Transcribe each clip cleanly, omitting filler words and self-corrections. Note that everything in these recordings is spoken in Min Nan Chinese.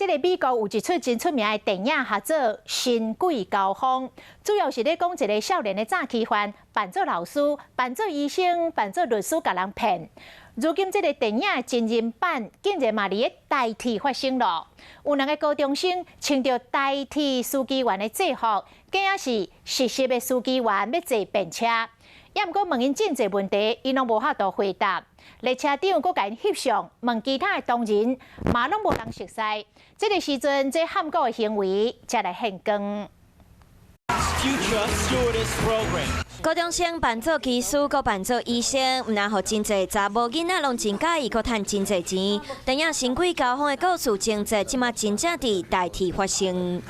這个美國有一齣真出名的電影，號做《神鬼交鋒》，主要是咧講一个少年的詐欺犯，扮做老師、扮做醫生、扮做律師，共人騙。如今這个電影的真人版，竟然嘛佇咧台鐵發生咯。有兩个高中生穿著台鐵司機員的制服，假是實習的司機員欲坐便車。也毋過問𪜶真濟問題，𪜶攏無法度回答。列車長閣共𪜶翕相，問其他的同仁，嘛攏無人熟似。這个時陣，這譀古的行為才來現光。高中生扮做機師，閣扮做醫生，毋但予真濟查某囡仔攏真佮意，閣趁真濟錢。電影《神鬼交鋒》的故事情節，這馬真正佇台鐵發生。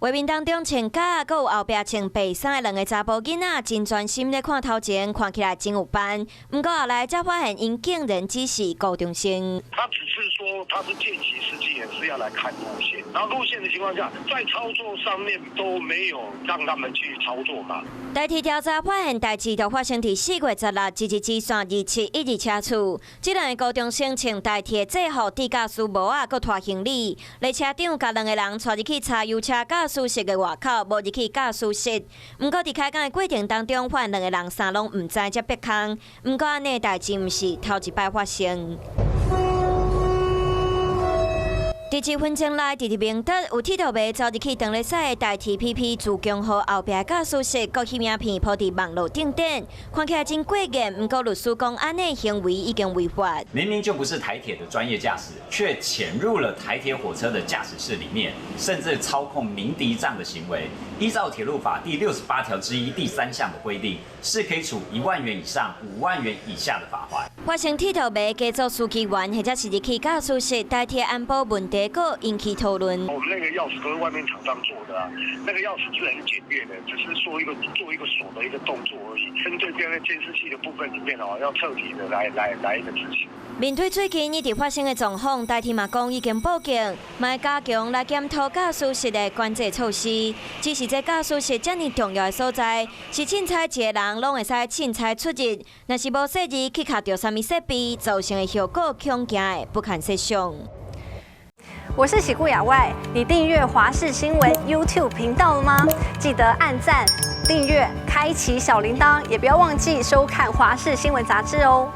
畫面當中穿甲，閣有後壁穿白衫的兩个查埔囡仔，真專心咧看頭前，看起來真有範。毋過後來才發現，𪜶竟然只是高中生。他只是說他是見習司機員，是要來看路線，然後路線的情況下，在操作上面都沒有讓他們去操作嘛。台鐵調查發現，代誌就發生佇4月16，一日支線2712車次。這兩个高中生穿台鐵制服，戴駕駛帽仔，閣拖行李。列車長共兩个人帶入去柴油車駕駛室的外口，無入去駕駛室。毋過佇開工的過程當中，發現兩个人啥攏毋知，才逼空。毋過按呢代誌毋是頭一擺發生。佇一分鐘內，佇明德有鐵道迷走入去當咧駛的台鐵 PP 自強號後壁駕駛室，閣翕影片鋪佇網路頂頂，看起來真過癮。毋過律師講，按呢行為已經違法。明明就不是台鐵的專業駕駛，卻潛入了台鐵火車的駕駛室裡面，甚至操控鳴笛杖的行為，依照鐵路法第68條之1第三項的規定，是可以處1萬元以上5萬元以下的罰鍰。發生鐵道迷假做司機員，或者是入去駕駛室，台鐵安保問題閣引起討論。我們那個鑰匙都是外面廠商做的啊，那個鑰匙是很簡略的，只是說一個做一個鎖的一個動作而已。針對這個監視器的部分裡面哦，要徹底的來一個執行。面對最近一直發生的狀況，台鐵嘛講已經報警，嘛會加強來檢討駕駛室的管制措施。只是這駕駛室遮爾重要的所在，是凊彩一个人攏會使凊彩出入，若是無細膩去卡著啥物設備，造成的後果恐驚會不堪設想。我是喜顧雅外，你訂閱華視新聞 YouTube 頻道了嗎？記得按讚、訂閱、開啟小鈴鐺，也不要忘記收看華視新聞雜誌哦。